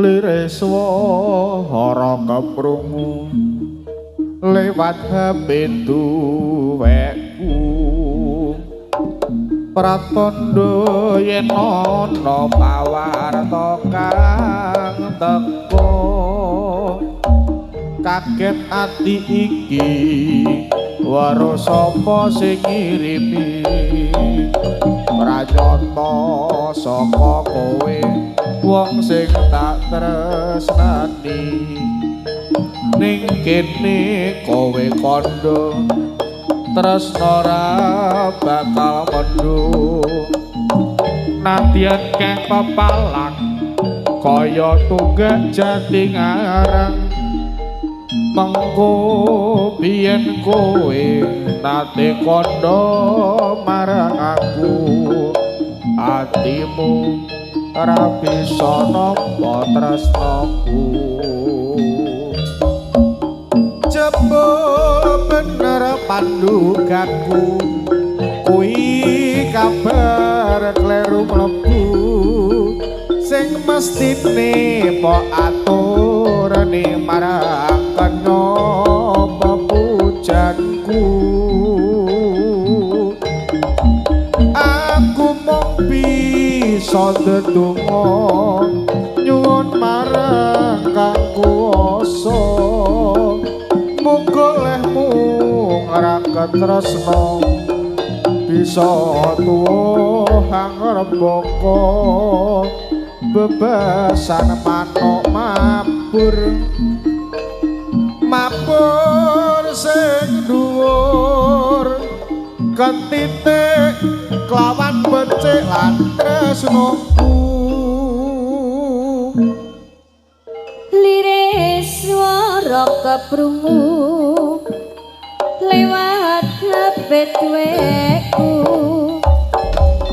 Lire swara keprungu lewat HP duwekku. Pratandha yen ana pawarta kang teka, kaget ati iki weruh sapa sing ngirimi. Pranyata saka kowe wong sing tak tresnani. Ning kene kowe kandha tresna ra bakal mendhu. Nadyan keh pepalang kaya tunggak jati ngarang, mengko biyen kowe nate kandha marang aku. Atimu ora bisa nampa tresnaku. Jebul bener pandugaku kuwi kabar kleru mlebu. Sing mestine mbok aturne marang kena pepujanku. Aku mung bisa ndedonga nyuwun marang Kang Kuwasa, muga lehmu ngraket tresna bisa tuwuh angrembaka. Bebasan manuk mabur, mabur sing dhuwur ketitik kelawan becik lan tresnaku. Lire swara keprungu lewat HP duweku.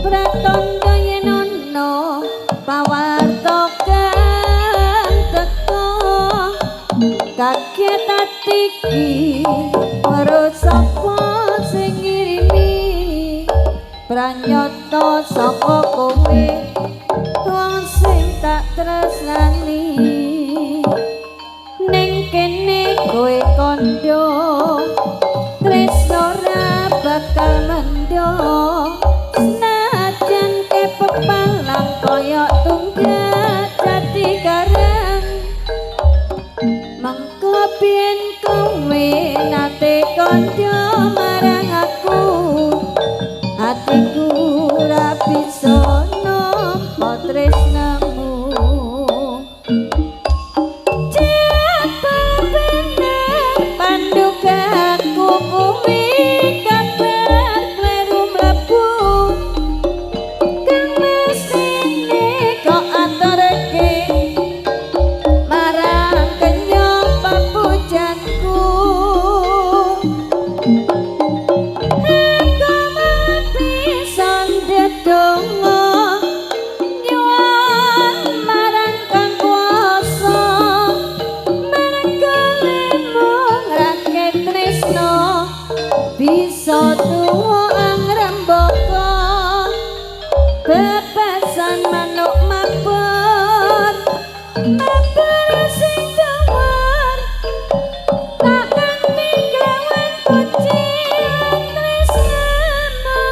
Pratandha yen ana pawarta kang teka, kaget ati iki weruh sapa sing ngirimi. Pranyata saka kowe wong sing tak tresnani. Ning kene kowe kandha tresna ora bakal mendho. Senajan kepepalang kaya tunggak jati karang, mengko biyen kowe nate kandha marang aku. Atiku ora bisa nampa tresnamu. Jebul bener pandugaku kuwi kabar kleru mlebu. Kang mestine kok aturke marang kenya papujanku. Aku mung bisa ndedonga nyuwun marang Kang Kuwasa, merga lemu ngraket tresna bisa tuwa angrembaka. Bebasan manuk mabur, mabur sing dhuwur tak kanthi kelawan pujian tresnamu.